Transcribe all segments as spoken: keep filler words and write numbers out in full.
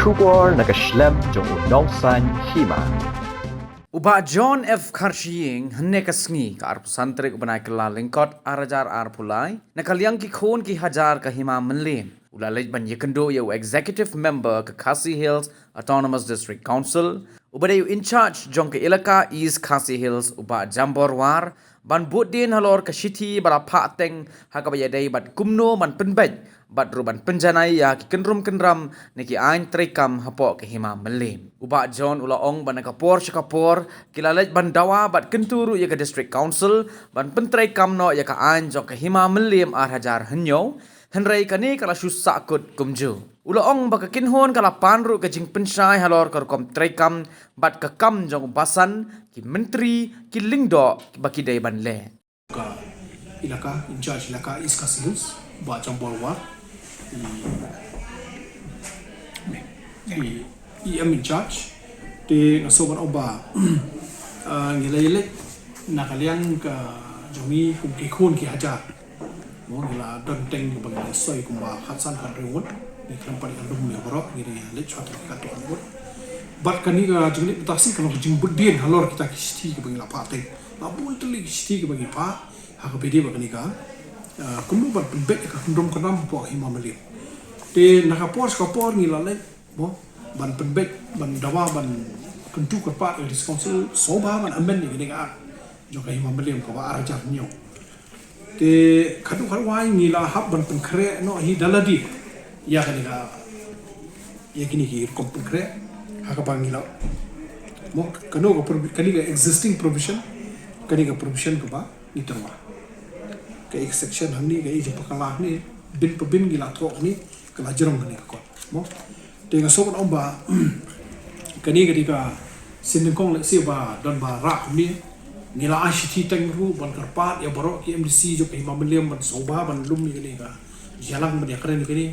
Khubor na ka shlem jong u nongsaiñ hima. U Bah John F Kharshiying, hynne ka sngi ka arphew san tarik u bnai Kyllalyngkot arhajar arphew lai, na ka liang ki khun ki hajar ka Hima Mylliem, u la leit ban ïakynduh ïa u Executive Member ka Khasi Hills Autonomous District Council, u ba dei u in charge jong ka Elaka East Khasi Hills, u Bah Jambor War, ban bud dien halor ka shithi ba la phah teng ha kaba ïadei bad kumno ban pynbeit bad ruh ban pynjanai ïa ki kynrum kynram ne ki aiñ treikam hapoh ka Hima Mylliem. U Bah John u la ong ba na ka por sha ka por ki la leit ban dawa bad kyntu ruh ïa ka District Council ban pyntreikam noh ïa ka aiñ jong ka Hima Mylliem arhajar hynñiew, hynrei kane ka la shu sahkut kumjuh. U la ong ba ka kynhun ka la pan ruh ka jingpynshai halor ka rukom treikam bad ka kam jong u basan, ki myntri, ki lyngdoh ba ki dei ban leh. Ka Elaka, in charge Elaka East Khasi Hills, Bah Jambor War, i, i E M in charge. Te nga sngewbha ban ong ba, ah, ngi la ïaleit na ka liang ka jong ngi kum ki khun ki hajar. Mo, ngi la don teng ba ngi la soi kumba khatsan khathynriew ngut. Ngi khlem pat ïa ka lum ïa baroh, ngi la ïaleit shuwa teng katto katne ngut. Bad kane ka jingleit bad tasi ka long ka jingbud dien halor kita ki shithi kiba ngi la phah teng. La bun tylli ki shithi kiba ngi phah ha kaba ïadei bad kane ka, ah, kumno ban pynbeit ïa ka kynrum kynram hapoh ka Hima Mylliem. Te na ka por sha ka por ngi la leit, mo, ban pynbeit, ban dawa, ban kyntu kyrpad ïa ka District Council sngewbha ban amend ïa kane ka Act jong ka Hima Mylliem kaba arhajar hynñiew. Te khadduh khadwai ngi la hap ban pynkhreh noh hi da lade ïa kane ka, ïa kine ki rukom pynkhreh ha kaba ngi la, mo, kano ka provi-, kane ka existing provision, kane ka provision kaba ngi tyrwa. Kaei ka section hangne, kaei jingpakala hangne, bin pa bin ngi la thoh hangne, ka la jrong kane ka kot, mo. Te nga sngewbha ban ong ba kane ka dei ka sien nyngkong lehse ba don ba rah kumne. Ngi la ai shithi teng ruh ban kyrpad ïa baroh ki M D C jong ka Hima Mylliem ban sngewbha ban lum ïa kane ka jingïalang ban ïakren ïa kane.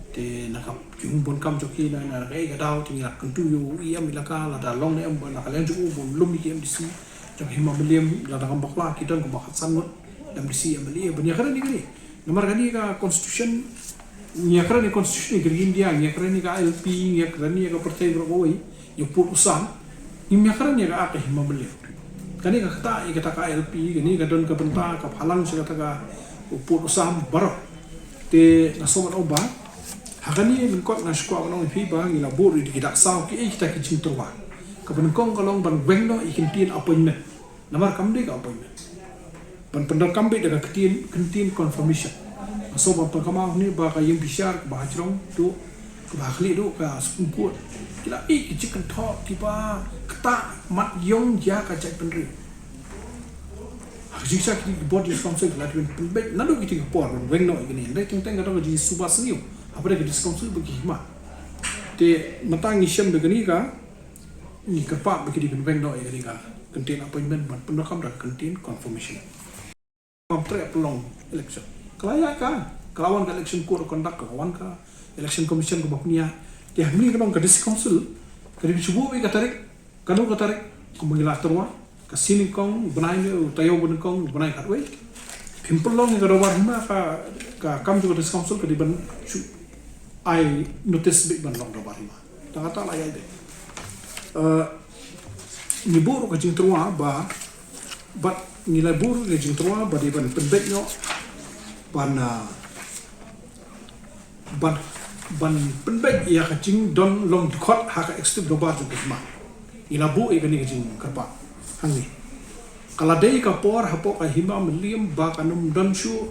Te na ka jingbun kam jong ki na, na kaei ka daw te ngi la kyntu ïa u E M Elaka lada long ne em, na ka liang jong u ban lum ïa ki M D C jong ka Hima Mylliem, lada ngam bakla ki don kumba khatsan ngut M D C, M L A ban ïakren ïa kane. Namar kane ka constitution, ngi ïakren ïa constitution jong ka ri India, ngi ïakren ïa ka I L P, ngi ïakren ïa ka pyrthei baroh kawei, ïa u pud u sam, ngim ïakren ïa ka Act ka Hima Mylliem. Kane ka ktah ïa kata ka I L P, kane ka don ka bynta ka phalang sha kata ka u pud u sam baroh. Te nga sngewbha ban ong ba ha kane lyngkot nga shu kwah ban ong ïa phi ba ngi la buh ruh ïa ki dak saw kiei kita ki jingtyrwa. Kaba nyngkong ka long ban weng noh ïa ki kyntien appointment. Namar kam dei ka appointment. Ban pyndonkam beit da ka ktien, kyntien confirmation. Nga sngewbha ban pynkynmaw hangne ba ka ïing bishar kaba ha jrong duh, kaba ha khlieh duh ka Supreme Court, ki la ïeh ki jingkynthoh kiba ktah mat ïong ïa ka jaitbynriew. Ha ka jingshisha ki bor District Council ki la dei ban pynbeit naduh kiti ki por ban weng noh ïa kane. Hynrei teng teng ka dei ka jingsuba sniew hapdeng ka District Council bad ki hima. Te mynta ngi shem da kane ka Ngi kyrpad ba ki dei ban weng noh ïa kane ka kyntien appointment ban pyndonkam da ka kyntien confirmation. Ngam treh pynlong election. Ka la ïaid ka, ka la wan ka election code of conduct, ka la wan ka election commission kaba pynïaid. Te hangne ka long ka district council, ka dei ban shu buh ïa ka tarik, kano ka tarik, kumba ngi la tyrwa, ka shi nyngkong bnai ne, u taïew ba nyngkong bnai khatwei. Phim pynlong ïa ka dorbar hima ka, ka kam jong ka district council ka dei ban shu ai notice beit ban long dorbar hima. Tang kata la ïaid beit. Eh, ngi buh ruh ka jingtyrwa ba, bad ngi la buh ruh ka jingtyrwa ba dei ban pynbeit noh ban, eh, ban, ban pynbeit ïa ka jingdon long dkhot ha ka executive dorbar jong ka hima. Ngi la buh ïa kane ka jingkyrpad hangne. Ka la dei ka por hapoh ka hima Mylliem ba kan ym don shuh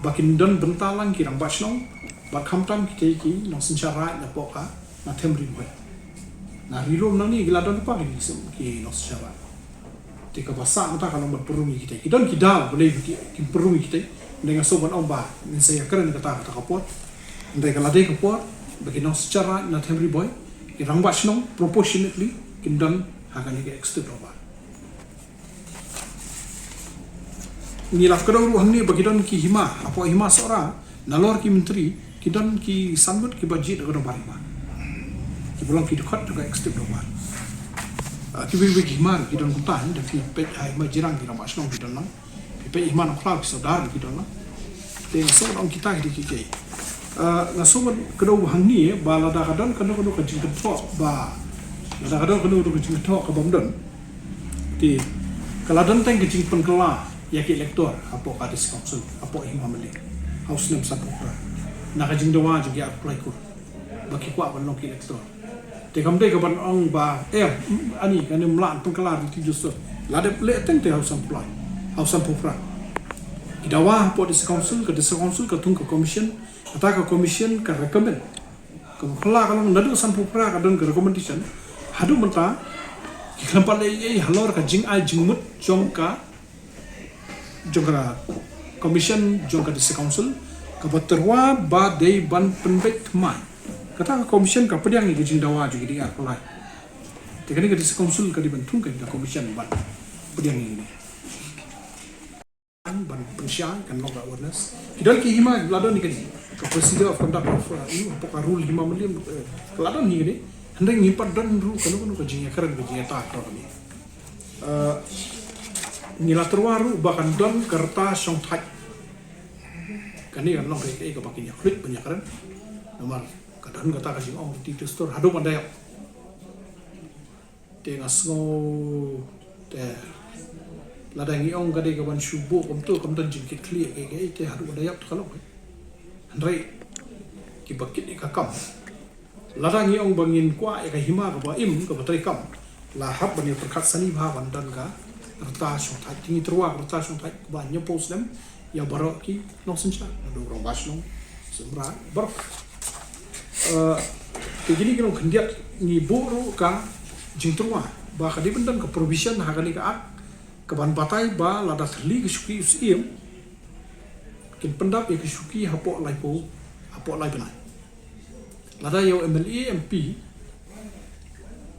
ba kin don bynta lang ki rangbah shnong bad khamtam kita ki nongsynshar raid napoh ka Nathem Ri Bhoi. Na Ri Lum nangne ki la don lypa ki, ki nongsynshar raid. Te kaba sah mynta ka long ban pynrung ïa kita. Ki don ki daw balei ki, kin pynrung ïa kita. Hynrei nga sngewbha ban ong ba ngin sa ïakren kata, kata ka por. Hynrei ka la dei ka por ba ki nongsynshar raid Nathem Ri Bhoi, ki rangbah shnong proportionately kin don ha kane ka executive dorbar. Ngi la kdew ruh hangne ba ki don ki hima, hapoh hima Sohra, nalor ki myntri, ki don ki san ngut kiba jied da ka dorbar hima. Kiba long ki dkhot jong ka executive dorbar. Ah, kiwei kiwei ki hima ruh ki don kumta, da phi peit ha hima Jirang ki rangbah shnong ki don lang. Phi peit hima Nongkhlaw ki sordar ki don lang. Te nga sngewbha ban ong kita ki dei kiei kiei. Ah, nga sngewbha kdew hangne ba lada ka don kano kano ka jingkynthoh ba lada ka don kano kano ka jingkynthoh ka bym don. Te ka la don teng ka jingpynkylla ïa ki elector hapoh ka District Council, hapoh Hima Mylliem, ha u snem sanphew phra, na ka jingdawa jong ki arphew lai kur ba ki kwah ban long ki elector. Te kam dei ka ban ong ba, eh, mm, ani kane ym lah pynkylla ryntih dustur. La dep leh teng te ha u sanphew lai, ha u sanphew phra. Ki dawa hapoh District Council, ka District Council ka thung ka commission, kata ka commission ka recommend. Ka kylla ka long naduh sanphew phra ka don ka recommendation. Haduh mynta ki khlem pat leh ei ei halor ka jingai jingmut jong ka, jong ka commission jong ka District Council kaba tyrwa ba dei ban pynbeit thymmai. Kata ka commission ka pdiang ïa ka jingdawa jong ki dei arphew lai. Te kane ka District Council ka dei ban thung ka commission ban pdiang ïa kine. Ban pynshai kan long ka awareness. Ki don ki hima la don ïa kane ka procedure of conduct of, uh, ïa ka rule Hima Mylliem, uh, ka la don ïa kane. Hynrei ngim pat don ruh kano kano ka jingïakren ka jingïatai ka kane. Uh, ngi la tyrwa ruh ba kan don ka rta shongthait. Kane kan long kaei kaei kaba kin ïa khluit ban ïakren. Namar ka don kata ka jingong ryntih dustur haduh ban da ïap. Te nga sngew te lada ngi ong ka dei ka ban shu buh kumto kam don jingkitkhlieh kaei kaei te haduh ban da ïap te ka long. Hynrei kiba kit ïa ka kam, lada ngi ong ba ngin kwah ïa ka hima kaba im kaba treikam, la hap ban ïa pyrkhat sani bha ban don ka rta shongthait. Te ngi tyrwa ka rta shongthait kaba hynñiewphew snem ïa baroh ki nongsynshar, naduh rangbah shnong, seng mrad, baroh. Eh, te kine ki nongkhyndiat ngi buh ruh ka jingtyrwa ba ka dei ban don ka provision ha kane ka act ka ban batai ba lada thylli ka shuki u syiem kin pyndap ïa ka shuki hapoh laiphew, hapoh lai bnai. Lada ïa u M L A M P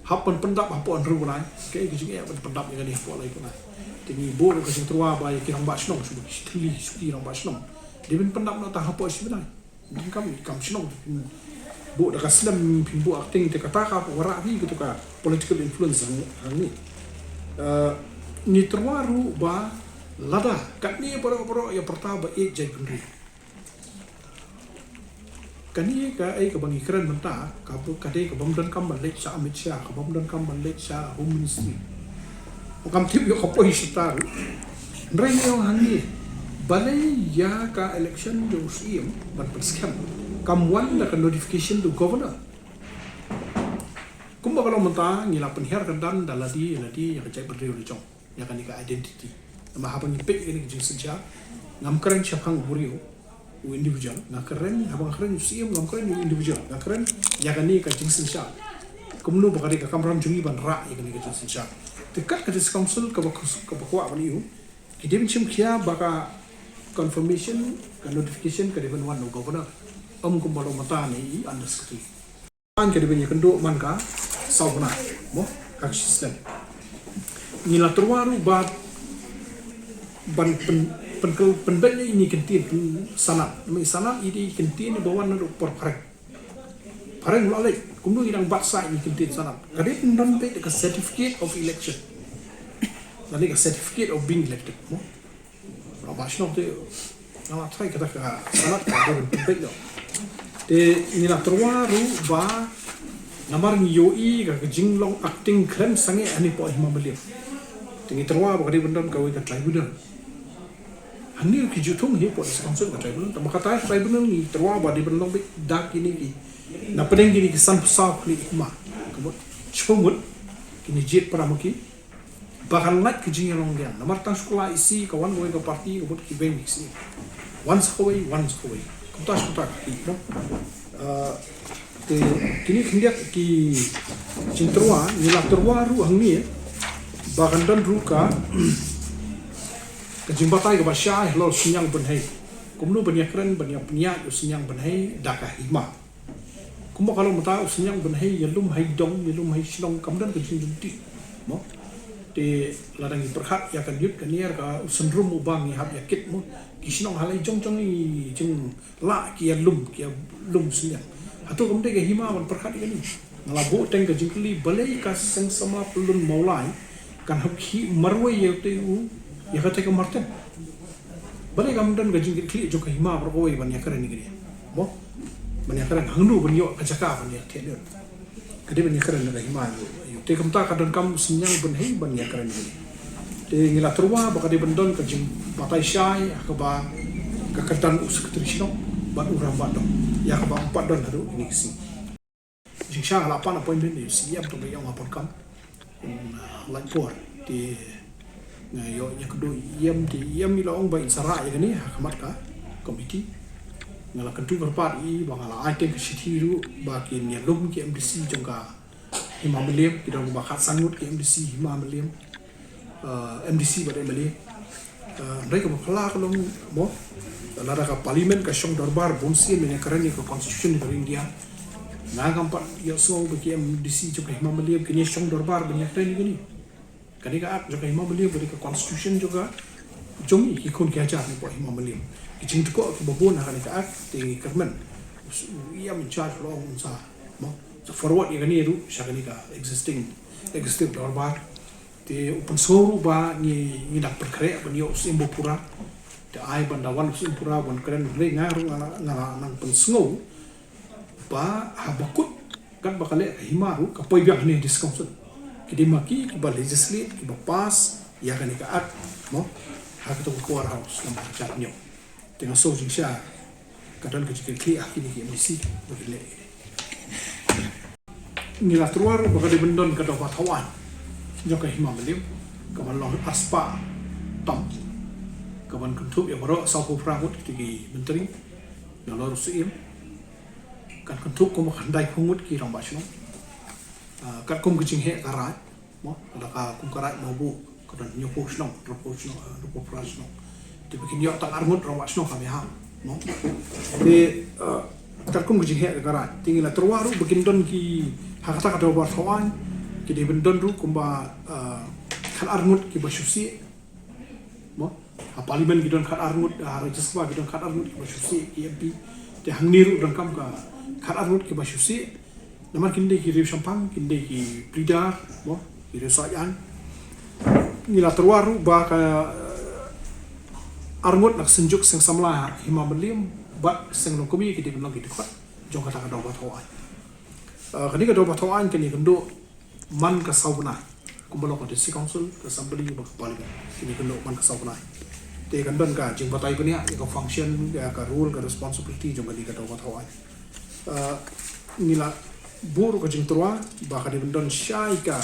hap ban pyndap hapoh hynriew bnai, kaei ka jingeh ban pyndap ïa kane hapoh lai bnai? Te ngi buh ruh ka jingtyrwa ba ïa ki rangbah shnong shuh ba ki thylli shuki rangbah shnong dei ban pyndap noh tang hapoh shi bnai. Kam, kam shnong phin buh da ka snem phin buh acting te kata ka wanrah hi katu ka political influence hangne. Eh, ngi tyrwa ruh ba lada katne baroh baroh ïa pyrta ba ïeit jaitbynriew. Kane kaei kaba ngi kren mynta ka dei ka bym donkam ban leit sha Amit Shah, ka bym donkam ban leit sha Home Ministry. Kam tip ïoh ka poi shata ruh. Hynrei ngi ong hangne balei ïa ka election jong u syiem ban pynskhem kam wan da ka notification to governor. Kumba ka long mynta ngi la pynhiar kyrdan da lade lade ïa ka jaitbynriew la jong, ïa kane ka identity. Namar haba ngi peit ïa kane ka jingsynshar ngam kren shaphang u briew u individual, nga kren, haba nga kren u syiem ngam kren u individual, nga kren ïa kane ka jingsynshar. Kumno ba ka dei ka kamram jong ngi ban rah ïa kane ka jingsynshar. Te kat ka District Council kaba kwah ban ïoh, ki dei ban shim khia ba ka confirmation, ka notification ka dei ban wan na u governor, ym kumba long mynta ne i under secretary. Ka dei ban ïakynduh man ka saw bnai mo, ka shi snem. Ngi la tyrwa ruh ba ban pyn, pyn, pynbeit ïa ine i kyntien, pynsanad. Namar i sanad i dei i kyntien ba wan naduh por phareng. Phareng u la leit, kumno ngi dang bat sa ine i kyntien sanad? Ka dei pynbeit da ka certificate of election lane ka certificate of being elected mo. Rangbah shnong te nga la tharai kata ka sanad ka dei ban pynbeit noh. Te ngi la tyrwa ruh ba namar ngi ïohi ka, ka jinglong acting khlem sangeh hangne hapoh Hima Mylliem. Te ngi tyrwa ba ka dei ban don kawei ka tribunal. Hangne ki ju thung hi hapoh District Council ka tribunal, tangba kata tribunal ngi tyrwa ba dei ban long beit da kine ki, na pdeng kine ki sanphew saw khlieh hima. Ka mut shiphew ngut kine jied para ma ki ba kan lait ka jingïalong liang. Namar tang shu kylla isi ka wan kawei ka party ka mut ki beiñ ki syiem. Wan sa kawei, wan sa kawei. Kumta shu kumta ki mo. Ah, te kine khyndiat ki jingtyrwa, ngi la tyrwa ruh hangne ba kan don ruh ka, ka jingbatai kaba shai halor u synñiang bynhei. Kumno ban ïakren ban ïa pynïaid u synñiang bynhei da ka hima. Kumba ka long mynta u synñiang bynhei ïalum ha i dong, ïalum ha i shnong kam don ka jinglynti mo. Te lada ngi pyrkhat ïa ka ñiut ka ñiar, ka u syndrum uba ngi hap ïa kit mo. Ki shnong ha la i jong jong i jinglah ki ïalum, ki ïalum synñiang. Hato kam dei ka hima ban pyrkhat ïa kane? Nga la buh teng ka jingkylli balei ka seng samla pyllun Mawlai kan hap khih marwei ïa utei u, ïa katei ka marteng. Balei kam don ka jingkitkhlieh jong ka hima baroh kawei ban ïakren ïa kane mo? ban ïakren hangno ban ïoh ka jaka ban ïa thied ïoh. Ka dei ban ïakren na ka hima ïoh. Te kumta ka donkam synñiang ban hei ban ïakren ïoh. Te ngi la tyrwa ba ka dei ban don ka jingbatai shai ha kaba ka kyrdan u secretary shnong bad u rangbah dong ïa kaba ym pat don haduh kine ki sngi. Jingshai la pan appointment ïa u C E M to ba ïa nga pon kam. Lait por te nga ïoh ïa kdew E M, te E M i la ong ba in sa rah ïa kane ha khmat ka committee. Nga la kyntu kyrpad i ba nga la ai teng ka shithi ruh ba kin ïalum ki M D C jong ka Hima Mylliem, ki don ba khatsan ngut ki M D C Hima Mylliem, eh, M D C bad M L A. Eh, hynrei kaba phylla ka long mo, lada ka parliament ka shong dorbar bun sien ban ïakren ïa ka constitution ka ri India. Nga ngam pat ïohsngew ba ki M D C jong ka Hima Mylliem kin ïa shong dorbar ban ïakren ïa kane. Kane ka act jong ka Hima Mylliem, kane ka constitution jong ka jong ngi ki khun ki hajar na poh Hima Mylliem. Ki jingtyrkhong kiba bun ha kane ka act te ngi kyrmen u E M in charge u la ong un sa mo, sa forward ïa kane ruh sha kane ka existing, existing dorbar. Te u pynsngew ruh ba ngi, ngi dang pynkhreh ban ïoh u syiem ba pura. Te ai ban da wan u syiem pura ban kren, hynrei nga ruh nga, nga nang pynsngew ba haba kut katba ka leh ka hima ruh ka poi biang hangne ha District Council. Ki dei ma ki kiba legislate, kiba pass ïa kane ka act mo, ha kato ka power house namar ka jingïoh. Te nga sngew jingshai ka don ka jingkitkhlieh ha kine ki M D C ba ki leh. Ngi la tyrwa ruh ba ka dei ban don ka dorbar thaw aiñ jong ka Hima Mylliem kaban long arspah tam, kaban kynthup ïa baroh sawphew phra ngut ki, ki myntri, nalor u Syiem, kan kynthup kum khyndai phew ngut ki rangbah shnong. Ah, katkum ka jingheh ka Raid mo, lada ka kum ka Raid Mawbuh ka don hynñiewphew shnong, hynriewphew shnong, eh, hynriewphew phra shnong. Te ba kin ïoh tang arngut rangbah shnong ka miham mo. Te, eh, katkum ka jingheh ka Raid, te ngi la tyrwa ruh ba kin don ki, ha kata ka dorbar thaw aiñ ki dei ban don ruh kumba, eh, khatar ngut kiba shu sih mo. Ha parliament ki don khatar ngut, ha Rajya Sabha ki don khatar ngut kiba shu sih ki M P. Te hangne ruh donkam ka khatar ngut kiba shu sih. Namar kin dei ki riew shongpang, kin dei ki pleader mo, ki riew sah aiñ. Ngi la tyrwa ruh ba ka, eh, arngut na ka Synjuk Seng Samla Hima Mylliem bad Seng Longkmie ki dei ban long ki dkhot jong kata ka dorbar thaw aiñ. Eh, kane ka dorbar thaw aiñ kan ïakynduh man ka saw bnai, kumba long ka District Council, ka Assembly bad ka Parliament. Kan ïakynduh man ka saw bnai. Te kan don ka jingbatai bniah ïa ka function, ïa ka role, ka responsibility jong kane ka dorbar thaw aiñ. Eh, ngi la buh ruh ka jingtyrwa ba ka dei ban don shai ka,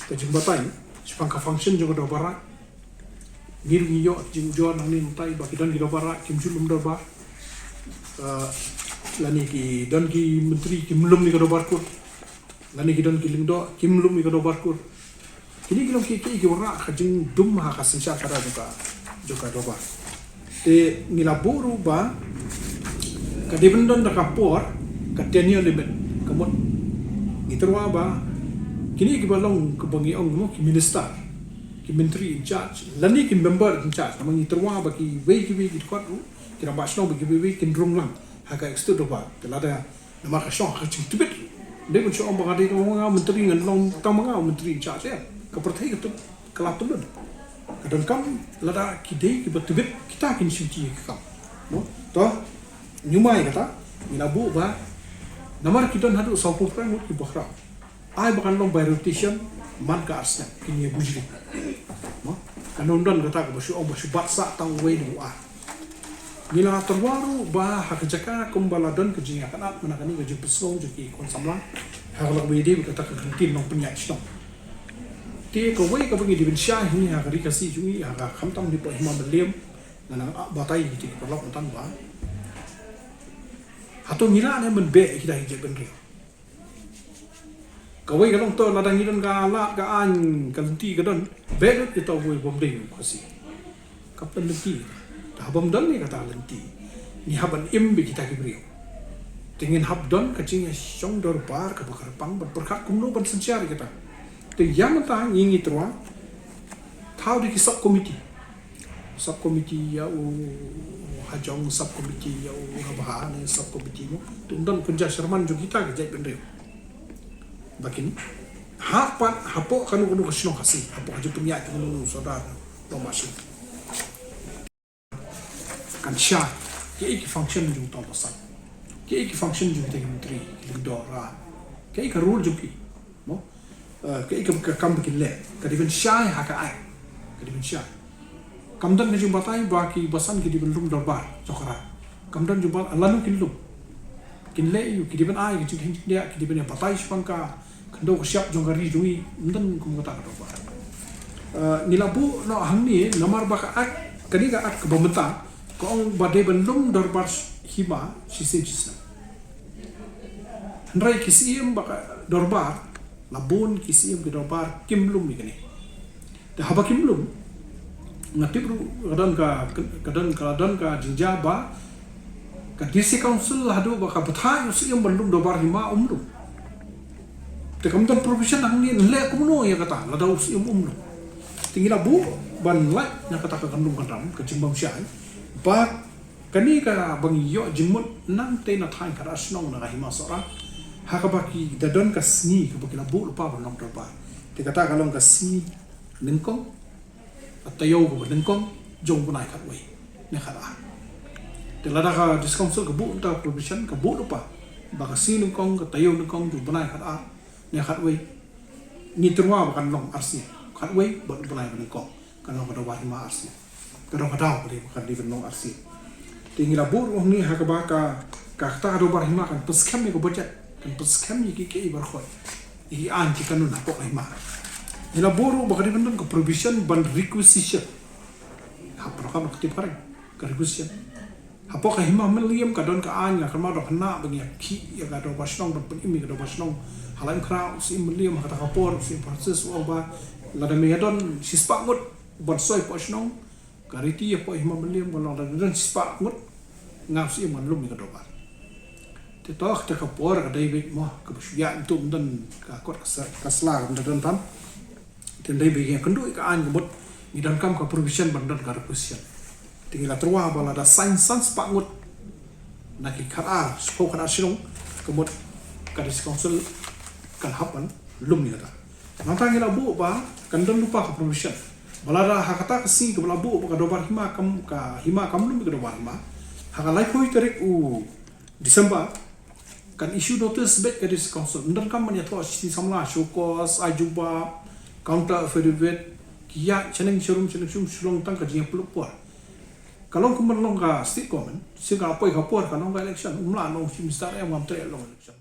ka jingbatai shaphang ka function jong ka dorbar. Ngi ruh ngi ïoh jingujor nangne mynta ba ki don ki dorbar kim ju lum dorbar. Eh, lane ki don ki myntri kim lum ïa ka dorbar kur. Lane ki don ki lyngdoh kim lum ïa ka dorbar kur. Kine ki long ki, ki, ki wanrah ka jingdum ha ka synshar khadar jong ka, jong ka dorbar. Te ngi la buh ruh ba ka dei ban don da ka por, ka tenure limit, ka mut ngi tyrwa ba kine kiba long, kiba ngi ong mo, ki minister, ki myntri in charge lane ki member in charge, namar ngi tyrwa ba kiwei kiwei ki dkhot ruh, ki rangbah shnong ba kiwei wei kin rung lang ha ka executive dorbar. Te lada namar ka shong ha ka jingtbit. Dei ban shu ong ba nga dei tang ma nga u myntri, ngan long tang ma nga u myntri in charge, eh. Ka pyrthei ka tub, ka la tymmen. Ka donkam lada ki dei kiba tbit, kita kin shim ki kam. Mo? To, ngi mai kata, ngi la buh ba namar ki don haduh sawphew phra ngut kiba khraw. Ai ba kan long by rotation man ka ar snem, kin ïa bujli. Mo? Kan ym don kata kaba shu ong ba shu bat sah tang uwei ne u ar. Ngi la tyrwa ruh ba ha ka jaka kumba la don ka jingïakynad, mynta kane ka jingpynsngew jong ki khun samla, ha ka lok ba ïadei bad kata ka kyntien nongpynïaid shnong. Te kawei kaba ngi dei ban shai hi ha ka Ri Khasi jong ngi, ha ka, khamtam hapoh Hima Mylliem, nga nang ap batai ïa ki paralok mynta ba hato ngi lah ne ban beh ïa kita ki jaitbynriew. Kawei ka long to, lada ngi don ka lad ka aiñ, ka lynti ka don, beh lut ïa uto uwei u bym dei u Khasi. Ka pynlynti. Te haba ym don ne kata ka lynti, ngi hap ban im bad kita ki briew. Te ngin hap don ka jingïashong dorbar kaba kyrpang ban pyrkhat kumno ban synshar ïa kata. Te ïa mynta ngi, ngi tyrwa thaw da ki sub committee. Sub committee ïa u Hajong, sub committee ïa u Rabha ne sub committee mo. Te un don kynja chairman jong kita ki jaitbynriew. Ba kin hap pat hapoh kano kano ka shnong Khasi, hapoh ka jingpynïaid kano kano u sordar, u rangbah shnong, kan shai kiei ki function jong uto u basan. Kaei ki function jong kita ki myntri, ki lyngdoh ran? Kaei ka role jong ki? Mo? Eh, kaei ka, ka kam ba kin leh? Ka dei ban shai ha ka Act. Ka dei ban shai. Kam don ka jingbatai ba ki basan ki dei ban lum dorbar jong ka ran. Kam don jingbatai lano kin lum. Kin leh ïa u, ki dei ban ai ka jingkheiñ jingdiah, ki dei ban ïa batai shaphang ka khyndew ka shyiap jong ka ri jong ngi, ym don kum kata ka dorbar. Eh, ngi la buh noh hangne namar ba ka Act, kane ka Act kaba mynta ka ong ba dei ban lum dorbar hima shisien shisnem. Hynrei ki Syiem ba ka dorbar, la bun ki Syiem ki dorbar kim lum ïa kane. Te haba kim lum, nga tip ruh ka don ka, ka don ka, don ka jingjia ba ka District Council haduh ba ka bthah ïa u Syiem ban lum dorbar hima, um lum. Te kam don provision hangne, leh kumno ïa kata lada u Syiem um lum. Te ngi la buh ban lait na kata ka kyndrum kyndram, ka jingbym shai, ba kane kaba ngi ïoh jingmut nangta na thaiñ Khatar Shnong na ka Hima Sohra, ha kaba ki da don ka sngi kaba ki la buh lypa ban long dorbar. Te kata ka long ka sngi nyngkong, ka taïew kaba nyngkong jong u bnai khatwei ne khatar. Te lada ka District Council ka buh mynta provision, ka buh lypa ba ka sngi nyngkong, ka taïew nyngkong jong u bnai khatar ne khatwei, ngi tyrwa ba kan long arsien. Khatwei bad u bnai ba nyngkong kan long ka dorbar hima arsien. Ka don ka daw ka dei, ka dei ban long arsien. Te ngi la buh ruh hangne ha kaba ka, ka, kata ka dorbar hima kan pynskhem ïa ka budget, kan pynskhem ïa ki, ki, ïa ki aiñ ki kanun hapoh ka hima. Ngi la buh ruh ba ka dei ban don ka provision ban requisition. Hap ruh ka tip ka requisition. Hapoh ka Hima Mylliem ka don ka aiñ, nga kynmaw da khynnah ba ngi ïa khih ïa ka Dorbar Shnong ban pynim ïa ka Dorbar Shnong ha Laitumkhrah, u Syiem Mylliem ha kata ka por, u Syiem Francis u ong ba lada me ïa don shispah ngut ban soi hapoh shnong, ka riti hapoh Hima Mylliem ka long lada don shispah ngut, nga u Syiem ngan lum ïa ka dorbar. Te to kata ka por ka dei beit mo, kaba shu ïaid mynta ym don ka kot ka sla, ka sla kam da don tam. Te dei ba ngi ïakynduh ïa ka aiñ ka mut ngi donkam ka provision ban don ka requisition. Te ngi la tyrwa ba lada saiñ san spah ngut na ki khatar, spah khatar shnong, ka mut ka District Council kan hap ban lum ïa kata. Nangta ngi la buh ba kan don lypa ka provision ba lada ha kata ka sngi kaba la buh ba ka dorbar hima kam, ka hima kam lum ïa ka dorbar hima, ha ka laiphew tarik u December, kan issue notice beit ka District Council. Ym donkam ban ïathoh shithi samla, show cause, ai jubab, counter affidavit, ki ïaid shaneng sharum, shaneng sharum, shu long tang ka jingïapyllup por. Ka long kumban long ka state government, shisien ka la poi ka por ka long ka election, ym lah long shi Mister M ngam treh long election.